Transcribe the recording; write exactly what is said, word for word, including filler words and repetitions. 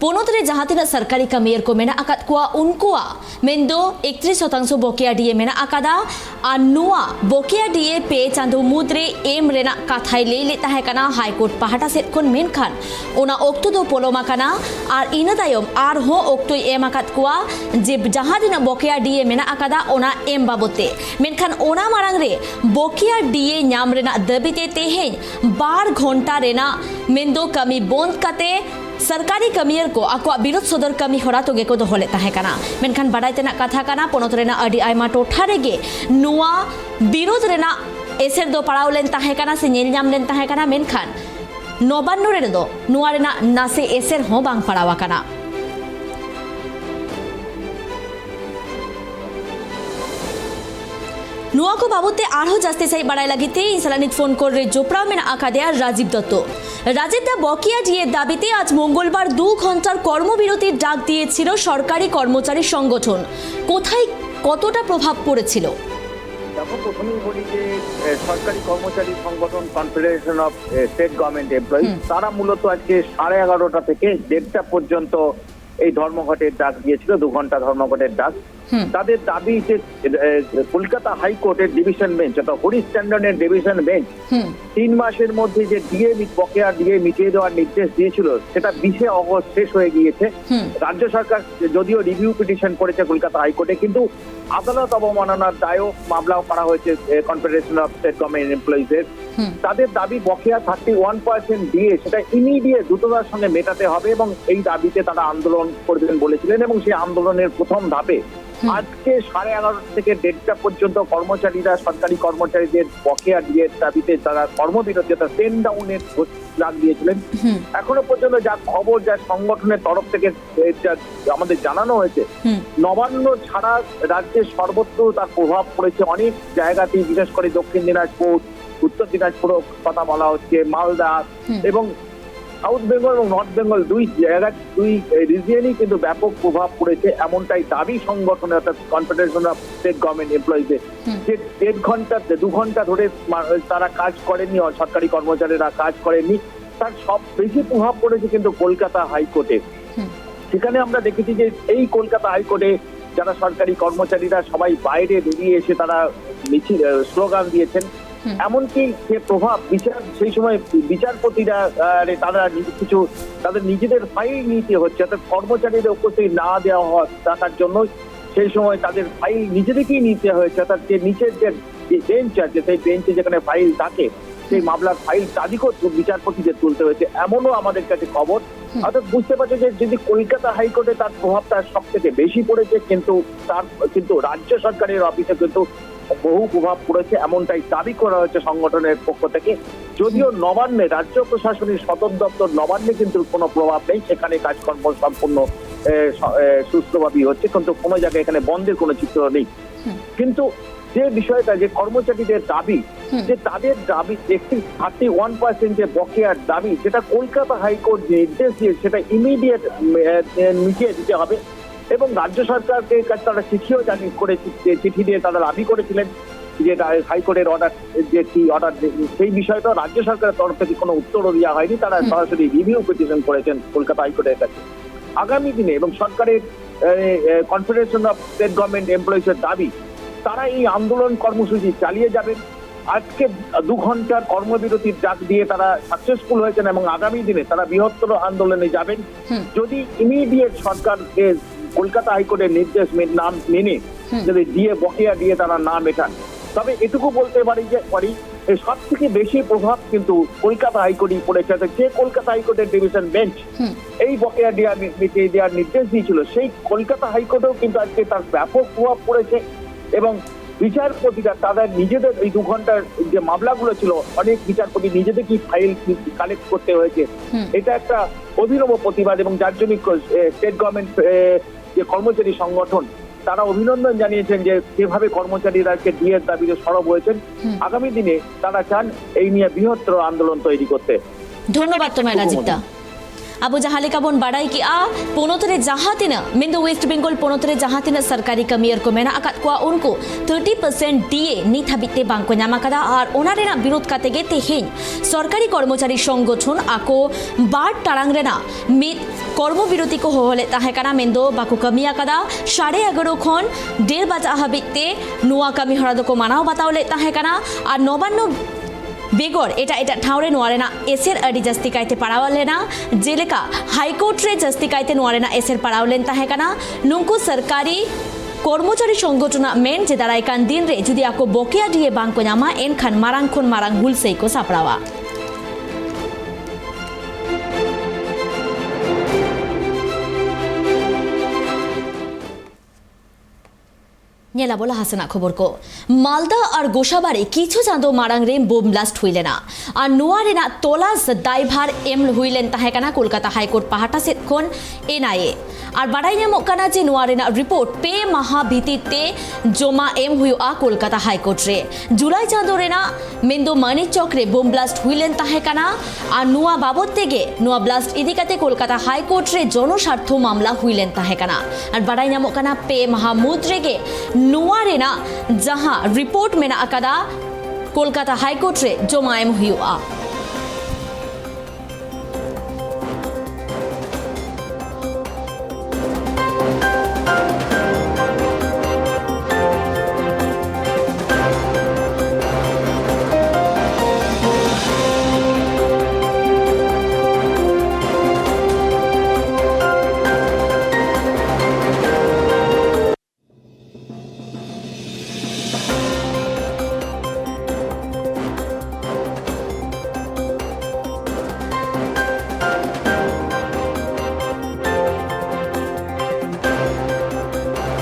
ᱯᱚᱱᱚᱛ ᱨᱮ ᱡᱟᱦᱟᱸ ᱛᱤᱱᱟᱹᱜ ᱥᱚᱨᱠᱟᱨᱤ ᱠᱟᱹᱢᱤᱭᱟᱹᱨ ᱠᱚ ᱢᱮᱱᱟᱜ ᱟᱠᱟᱫ ᱠᱚᱣᱟ, ᱩᱱᱠᱩᱣᱟᱜ ᱢᱮᱱᱫᱚ ᱮᱠᱛᱨᱤᱥ ᱥᱚᱛᱟᱝᱥᱚ ᱵᱚᱠᱮᱭᱟ ᱰᱤᱮ ᱢᱮᱱᱟᱜ ᱟᱠᱟᱫᱟ᱾ ᱟᱨ ᱱᱚᱣᱟ ᱵᱚᱠᱮᱭᱟ ᱰᱤᱮ ᱯᱮ ᱪᱟᱸᱫᱚ ᱢᱩᱫᱽᱨᱮ ᱮᱢ ᱨᱮᱱᱟᱜ ᱠᱟᱛᱷᱟᱭ ᱞᱟᱹᱭ ᱞᱮᱫ ᱛᱟᱦᱮᱸ ᱠᱟᱱᱟ ᱦᱟᱭᱠᱳᱨᱴ ᱯᱟᱦᱴᱟ ᱥᱮᱫ ᱠᱷᱚᱱ, ᱢᱮᱱᱠᱷᱟᱱ ᱚᱱᱟ ᱚᱠᱛᱚ ᱫᱚ ᱯᱚᱞᱚᱢ ᱟᱠᱟᱱᱟ᱾ ᱟᱨ ᱤᱱᱟᱹ ᱛᱟᱭᱚᱢ ᱟᱨᱦᱚᱸ ᱚᱠᱛᱚᱭ ᱮᱢ ᱟᱠᱟᱫ ᱠᱚᱣᱟ ᱡᱮ ᱡᱟᱦᱟᱸ ᱛᱤᱱᱟᱹᱜ ᱵᱚᱠᱮᱭᱟ ᱰᱤᱮ ᱢᱮᱱᱟᱜ ᱟᱠᱟᱫᱟ, ᱚᱱᱟ ᱮᱢ ᱵᱟᱵᱚᱫ ᱛᱮ᱾ ᱢᱮᱱᱠᱷᱟᱱ ᱚᱱᱟ ᱢᱟᱲᱟᱝ ᱨᱮ ᱵᱚᱠᱮᱭᱟ ᱰᱤᱮ ᱧᱟᱢ ᱨᱮᱱᱟᱜ ᱫᱟᱹᱵᱤ ᱛᱮ ᱛᱮᱦᱮᱧ ᱵᱟᱨ ᱜᱷᱚᱱᱴᱟ ᱨᱮᱱᱟᱜ ᱢᱮᱱᱫᱚ ᱠᱟᱹᱢᱤ ᱵᱚᱱᱫ ᱠᱟᱛᱮ ᱥᱚᱨᱠᱟᱨᱤ ᱠᱟᱹᱢᱤᱭᱟᱹᱨ ᱠᱚ ᱟᱠᱚᱣᱟᱜ ᱵᱤᱨᱳᱫ ᱥᱚᱫᱚᱨ ᱠᱟᱹᱢᱤ ᱦᱚᱨᱟ ᱛᱚᱸᱜᱮ ᱠᱚ ᱫᱚᱦᱚ ᱞᱮᱫ ᱛᱟᱦᱮᱸ ᱠᱟᱱᱟ᱾ ᱢᱮᱱᱠᱷᱟᱱ ᱵᱟᱰᱟᱭ ᱛᱮᱱᱟᱜ ᱠᱟᱛᱷᱟ ᱠᱟᱱᱟ, ᱯᱚᱱᱚᱛ ᱨᱮᱱᱟᱜ ᱟᱹᱰᱤ ᱟᱭᱢᱟ ᱴᱚᱴᱷᱟ ᱨᱮᱜᱮ ᱱᱚᱣᱟ ᱵᱤᱨᱳᱫ ᱨᱮᱱᱟᱜ ᱮᱥᱮᱨ ᱫᱚ ᱯᱟᱲᱟᱣ ᱞᱮᱱ ᱛᱟᱦᱮᱸ ᱠᱟᱱᱟ ᱥᱮ ᱧᱮᱞ ᱧᱟᱢ ᱞᱮᱱ ᱛᱟᱦᱮᱸ ᱠᱟᱱᱟ, ᱢᱮᱱᱠᱷᱟᱱ ᱱᱚᱵᱟᱱᱱᱚ ᱨᱮᱫᱚ ᱱᱚᱣᱟ ᱨᱮᱱᱟᱜ ᱱᱟᱥᱮ ᱮᱥᱮᱨ ᱦᱚᱸ ᱵᱟᱝ ᱯᱟᱲᱟᱣ ᱟᱠᱟᱱᱟ᱾ ᱱᱚᱣᱟ ᱠᱚ ᱵᱟᱵᱚᱛ ᱛᱮ ᱟᱨᱦᱚᱸ ᱡᱟᱹᱥᱛᱤ ᱥᱟᱹᱦᱤᱡ ᱵᱟᱲᱟᱭ ᱞᱟᱹᱜᱤᱫ ᱛᱮ ᱤᱧ ᱥᱟᱞᱟᱜ ᱱᱤᱛ ᱯᱷᱳᱱ ᱠᱚᱞ ᱨᱮ ᱡᱚᱯᱲᱟᱣ ᱢᱮᱱᱟᱜ ᱟᱠᱟᱫᱮᱭᱟ ᱨᱟᱡᱤᱵ ᱫᱚᱛᱛᱚ᱾ ᱨᱟᱡᱤᱵ ᱫᱟ, ᱵᱚᱠᱮᱭᱟ ᱰᱤᱮ ᱫᱟᱵᱤ ᱛᱮ ᱟᱡ ᱢᱚᱝᱜᱚᱞᱵᱟᱨ ᱫᱩ ᱜᱷᱚᱱᱴᱟর কর্মবিরতির ডাক দিয়েছিল সরকারি কর্মচারী সংগঠন। কোথায় কতটা প্রভাব পড়েছিল? দেখো, প্রথমেই বলি যে, এ, সরকারি কর্মচারী সংগঠন confederation of, uh, state government employees, হুম। তারা মূলত আজকে সাড়ে এগারোটা থেকে দেড়টা পর্যন্ত এই ধর্মঘটের ডাক দিয়েছিল, দু ঘন্টা ধর্মঘটের ডাক। হুম। তাদের দাবি যে, এ, কলকাতা হাইকোর্টের ডিভিশন বেঞ্চ, অর্থাৎ হরিশ ট্যান্ডনের ডিভিশন বেঞ্চ, হুম। তিন মাসের মধ্যে যে ডিএ মি-, বকেয়া ডিএ মিটিয়ে দেওয়ার নির্দেশ দিয়েছিল, সেটা বিশে অগস্ট শেষ হয়ে গিয়েছে। হুম। রাজ্য সরকার যদিও রিভিউ পিটিশন করেছে কলকাতা হাইকোর্টে, কিন্তু আদালত অবমাননার দায়েও মামলাও করা হয়েছে, এ, কনফেডারেশন অফ স্টেট গভর্নমেন্ট এমপ্লয়িজের। হুম। তাদের দাবি বকেয়া থার্টি ওয়ান পার্সেন্ট ডিএ, সেটা ইমিডিয়েট দ্রুততার সঙ্গে মেটাতে হবে এবং এই দাবিতে তারা আন্দোলন করবেন বলেছিলেন এবং সেই আন্দোলনের প্রথম ধাপে হুম। আজকে সাড়ে এগারোটা থেকে দেড়টা পর্যন্ত কর্মচারীরা, সরকারি কর্মচারীদের বকেয়া ডিএর দাবিতে তারা কর্মবিরতি, অর্থাৎ সেন্ট ডাউনের ডাক দিয়েছিলেন। হুম। এখনো পর্যন্ত যা খবর, যা সংগঠনের তরফ থেকে, এ, যা আমাদের জানানো হয়েছে, হুম। নবান্ন ছাড়া রাজ্যের সর্বত্র তার প্রভাব পড়েছে। অনেক জায়গাতেই, বিশেষ করে দক্ষিণ দিনাজপুর, উত্তর দিনাজপুরও কথা বলা হচ্ছে, মালদা হুম। এবং সাউথ বেঙ্গল এবং নর্থ বেঙ্গল দুই জায়গা, দুই রিজিয়নই কিন্তু ব্যাপক প্রভাব পড়েছে, এমনটাই দাবি সংগঠনের, অর্থাৎ কনফেডারেশন অফ স্টেট গভর্নমেন্ট এমপ্লয়িজের। হুম। যে দেড় ঘন্টা, দু ঘন্টা ধরে মা-, তারা কাজ করেননি, অ-, সরকারি কর্মচারীরা কাজ করেননি, তার সব বেশি প্রভাব পড়েছে কিন্তু কলকাতা হাইকোর্টে। সেখানে আমরা দেখেছি যে এই কলকাতা হাইকোর্টে যারা সরকারি কর্মচারীরা সবাই বাইরে বেরিয়ে এসে তারা মিছিল, আহ, স্লোগান দিয়েছেন। এমনকি যে প্রভাব বিচার, সেই সময় বিচারপতিরা, আহ, তারা নিজে কিছু তাদের নিজেদের ফাইল নিতে হচ্ছে, অর্থাৎ কর্মচারীদের উপস্থিতি না দেওয়া হওয়া থাকার জন্য সেই সময় তাদের ফাইল নিজেদেরকেই নিতে হয়েছে, অর্থাৎ যে নিচের যে বেঞ্চ আছে সেই বেঞ্চে যেখানে ফাইল থাকে সেই মামলার ফাইল তাদেরকেও তু- বিচারপতিদের তুলতে হয়েছে, এমনও আমাদের কাছে খবর। অর্থাৎ বুঝতে পারছো যে যদি কলকাতা হাইকোর্টে তার প্রভাবটা সব থেকে বেশি পড়েছে, কিন্তু তার কিন্তু রাজ্য সরকারের অফিসে কিন্তু বহু প্রভাব পড়েছে, এমনটাই দাবি করা হয়েছে সংগঠনের পক্ষ থেকে। যদিও নবান্নে, রাজ্য প্রশাসনের সদর দপ্তর নবান্নে কিন্তু কোনো প্রভাব নেই, সেখানে কাজকর্ম সম্পূর্ণ এ, স- এ, সুস্থভাবেই হচ্ছে, কিন্তু কোনো জায়গায় এখানে বন্ধের কোনো চিত্র নেই। কিন্তু যে বিষয়টা, যে কর্মচারীদের দাবি, যে তাদের দাবি একটি থার্টি ওয়ান পার্সেন্ট যে বকেয়ার দাবি, যেটা কলকাতা হাইকোর্ট নির্দেশ দিয়ে সেটা ইমিডিয়েট মিটিয়ে দিতে হবে। এবং রাজ্য সরকারকে কাছে তারা চিঠিও জানি করে, চিঠি দিয়ে তারা দাবি করেছিলেন যে রা- হাইকোর্টের অর্ডার, যে কি অর্ডার, সেই বিষয়টা রাজ্য সরকারের তরফ থেকে কোনো উত্তরও দেওয়া হয়নি। তারা সরাসরি রিভিউ পিটিশন করেছেন কলকাতা হাইকোর্টের কাছে। আগামী দিনে এবং সরকারের কনফেডারেশন অফ স্টেট গভর্নমেন্ট এমপ্লয়িজের দাবি, তারা এই আন্দোলন কর্মসূচি চালিয়ে যাবেন। আজকে দু ঘন্টার কর্মবিরতির ডাক দিয়ে তারা সাকসেসফুল হয়েছেন এবং আগামী দিনে তারা বৃহত্তর আন্দোলনে যাবেন। যদি ইমিডিয়েট সরকার এ, কলকাতা হাইকোর্টের নির্দেশ মে- না মেনে যদি ডিএ বকেয়া ডিএ তারা না মেটান, তবে এটুকু বলতে পারি যে পারি এই সব থেকে বেশি প্রভাব কিন্তু কলকাতা হাইকোর্টই পড়েছে। অর্থাৎ যে কলকাতা হাইকোর্টের ডিভিশন বেঞ্চ এই বকেয়া ডিএ মি- মিটিয়ে দেওয়ার নির্দেশ দিয়েছিল, সেই কলকাতা হাইকোর্টেও কিন্তু আজকে তার ব্যাপক প্রভাব পড়েছে। এবং বিচারপতিরা তাদের নিজেদের এই দু ঘন্টার যে মামলাগুলো ছিল, অনেক বিচারপতি নিজেদের কি ফাইল কালেক্ট করতে হয়েছে, এটা একটা অভিনব প্রতিবাদ। এবং যার জন্য স্টেট গভর্নমেন্ট যে কর্মচারী সংগঠন, তারা অভিনন্দন জানিয়েছেন যে যেভাবে কর্মচারীরা আজকে ডিএর দাবিতে সরব হয়েছেন। আগামী দিনে তারা চান এই নিয়ে বৃহত্তর আন্দোলন তৈরি করতে। ᱫᱷᱚᱱᱱᱚᱵᱟᱫ ᱛᱚᱢᱟᱭ ᱨᱟᱡᱤᱛᱟ᱾ ᱟᱵᱚ ᱡᱟᱦᱟᱸ ᱞᱮᱠᱟ ᱵᱚᱱ ᱵᱟᱲᱟᱭ ᱠᱮᱜᱼᱟ, ᱯᱚᱱᱚᱛ ᱨᱮ ᱡᱟᱦᱟᱸ ᱛᱤᱱᱟᱹᱜ, ᱢᱮᱱᱫᱚ ᱳᱭᱮᱥᱴ ᱵᱮᱝᱜᱚᱞ ᱯᱚᱱᱚᱛ ᱨᱮ ᱡᱟᱦᱟᱸ ᱛᱤᱱᱟᱹᱜ ᱥᱚᱨᱠᱟᱨᱤ ᱠᱟᱹᱢᱤᱭᱟᱹᱨ ᱠᱚ ᱢᱮᱱᱟᱜ ᱟᱠᱟᱫ ᱠᱚᱣᱟ, ᱩᱱᱠᱩ ᱛᱷᱟᱨᱴᱤ ᱯᱟᱨᱥᱮᱱᱴ ᱰᱤᱮ ᱱᱤᱛ ᱦᱟᱹᱵᱤᱡ ᱛᱮ ᱵᱟᱝ ᱠᱚ ᱧᱟᱢ ᱟᱠᱟᱫᱟ᱾ ᱟᱨ ᱚᱱᱟ ᱨᱮᱱᱟᱜ ᱵᱤᱨᱳᱫᱷ ᱠᱟᱛᱮ ᱜᱮ ᱛᱮᱦᱮᱧ ᱥᱚᱨᱠᱟᱨᱤ ᱠᱚᱨᱢᱚᱪᱟᱨᱤ ᱥᱚᱝᱜᱚᱴᱷᱚᱱ ᱟᱠᱚ ᱵᱟᱨ ᱴᱟᱲᱟᱝ ᱨᱮᱱᱟᱜ ᱢᱤᱫ ᱠᱚᱨᱢᱚ ᱵᱤᱨᱚᱛᱤ ᱠᱚ ᱦᱚᱦᱚ ᱞᱮᱫ ᱛᱟᱦᱮᱸ ᱠᱟᱱᱟ, ᱢᱮᱱᱫᱚ ᱵᱟᱠᱚ ᱠᱟᱹᱢᱤ ᱟᱠᱟᱫᱟ᱾ ᱥᱟᱲᱮ ᱮᱜᱟᱨᱚ ᱠᱷᱚᱱ ᱰᱮᱲ ᱵᱟᱡᱟᱜ ᱦᱟᱹᱵᱤᱡ ᱛᱮ ᱱᱚᱣᱟ ᱠᱟᱹᱢᱤ ᱦᱚᱨᱟ ᱫᱚᱠᱚ ᱢᱟᱱᱟᱣ ᱵᱟᱛᱟᱣ ᱞᱮᱫ ᱛᱟᱦᱮᱸ ᱠᱟᱱᱟ᱾ ᱟᱨ ᱱᱚᱵᱟᱱᱱᱚ ᱵᱮᱜᱚᱨ ᱮᱴᱟᱜ ᱮᱴᱟᱜ ᱴᱷᱟᱶ ᱨᱮ ᱱᱚᱣᱟ ᱨᱮᱱᱟᱜ ᱮᱥᱮᱨ ᱟᱹᱰᱤ ᱡᱟᱹᱥᱛᱤ ᱠᱟᱭᱛᱮ ᱯᱟᱲᱟᱣ ᱞᱮᱱᱟ᱾ ᱡᱮᱞᱮᱠᱟ ᱦᱟᱭᱠᱳᱨᱴ ᱨᱮ ᱡᱟᱹᱥᱛᱤ ᱠᱟᱭᱛᱮ ᱱᱚᱣᱟ ᱨᱮᱱᱟᱜ ᱮᱥᱮᱨ ᱯᱟᱲᱟᱣ ᱞᱮᱱ ᱛᱟᱦᱮᱸ ᱠᱟᱱᱟ᱾ ᱱᱩᱝᱠᱩ ᱥᱚᱨᱠᱟᱨᱤ ᱠᱚᱨᱢᱚᱪᱟᱨᱤ ᱥᱚᱝᱜᱚᱴᱷᱚᱱᱟᱜ ᱢᱮᱱ ᱡᱮ ᱫᱟᱨᱟᱭ ᱠᱟᱱ ᱫᱤᱱ ᱨᱮ ᱡᱩᱫᱤ ᱟᱠᱚ ᱵᱚᱠᱮᱭᱟ ᱰᱤ ᱮ ᱵᱟᱝ ᱠᱚ ᱧᱟᱢᱟ, ᱮᱱᱠᱷᱟᱱ ᱢᱟᱨᱟᱝ ᱠᱷᱚᱱ ᱢᱟᱨᱟᱝ ᱦᱩᱞᱥᱟᱹᱭ ᱠᱚ ᱥᱟᱯᱲᱟᱣᱟ᱾ ᱧᱮᱞᱟᱵᱚ ᱞᱟᱦᱟ ᱥᱮᱱᱟᱜ ᱠᱷᱚᱵᱚᱨ ᱠᱚ᱾ ᱢᱟᱞᱫᱟ ᱟᱨ ᱜᱳᱥᱟᱵᱟᱨᱮ ᱠᱤᱪᱷᱩ ᱪᱟᱸᱫᱚ ᱢᱟᱲᱟᱝ ᱨᱮ ᱵᱳᱢ ᱵᱞᱟᱥᱴ ᱦᱩᱭ ᱞᱮᱱᱟ ᱟᱨ ᱱᱚᱣᱟ ᱨᱮᱱᱟᱜ ᱛᱚᱞᱟᱥ ᱫᱟᱭᱵᱷᱟᱨ ᱮᱢ ᱦᱩᱭ ᱞᱮᱱ ᱛᱟᱦᱮᱸ ᱠᱟᱱᱟ ᱠᱳᱞᱠᱟᱛᱟ ᱦᱟᱭᱠᱳᱨᱴ ᱯᱟᱦᱴᱟ ᱥᱮᱫ ᱠᱷᱚᱱ ᱮᱱ ᱟᱭ ᱮ᱾ ᱟᱨ ᱵᱟᱰᱟᱭ ᱧᱟᱢᱚᱜ ᱠᱟᱱᱟ ᱡᱮ ᱱᱚᱣᱟ ᱨᱮᱱᱟᱜ ᱨᱤᱯᱳᱨᱴ ᱯᱮ ᱢᱟᱦᱟ ᱵᱷᱤᱛᱤᱨ ᱛᱮ ᱡᱚᱢᱟ ᱮᱢ ᱦᱩᱭᱩᱜᱼᱟ ᱠᱳᱞᱠᱟᱛᱟ ᱦᱟᱭᱠᱳᱨᱴ ᱨᱮ᱾ ᱡᱩᱞᱟᱭ ᱪᱟᱸᱫᱚ ᱨᱮᱱᱟᱜ ᱢᱮᱱᱫᱚ ᱢᱟᱱᱤᱠ ᱪᱚᱠ ᱨᱮ ᱵᱳᱢ ᱵᱞᱟᱥᱴ ᱦᱩᱭ ᱞᱮᱱ ᱛᱟᱦᱮᱸ ᱠᱟᱱᱟ᱾ ᱟᱨ ᱱᱚᱣᱟ ᱵᱟᱵᱚᱛ ᱛᱮᱜᱮ ᱱᱚᱣᱟ ᱵᱞᱟᱥᱴ ᱤᱫᱤ ᱠᱟᱛᱮ ᱠᱳᱞᱠᱟᱛᱟ ᱦᱟᱭ ᱠᱳᱨᱴ ᱨᱮ ᱡᱚᱱᱚ ᱥᱟᱨᱛᱷᱚ ᱢᱟᱢᱞᱟ ᱦᱩᱭ ᱞᱮᱱ ᱛᱟᱦᱮᱸ ᱠᱟᱱᱟ᱾ ᱟᱨ ᱵᱟᱰᱟᱭ ᱧᱟᱢᱚᱜ ᱠᱟᱱᱟ, ᱯᱮ ᱢᱟᱦᱟ ᱢᱩᱫᱽ ᱨᱮᱜᱮ ᱱᱚᱣᱟ ᱨᱮᱱᱟᱜ ᱡᱟᱦᱟᱸ ᱨᱤᱯᱳᱨᱴ ᱢᱮᱱᱟᱜ ᱟᱠᱟᱫᱟ, ᱠᱳᱞᱠᱟᱛᱟ ᱦᱟᱭ ᱠᱳᱨᱴ ᱨᱮ ᱡᱚᱢᱟ ᱮᱢ ᱦᱩᱭᱩᱜᱼᱟ᱾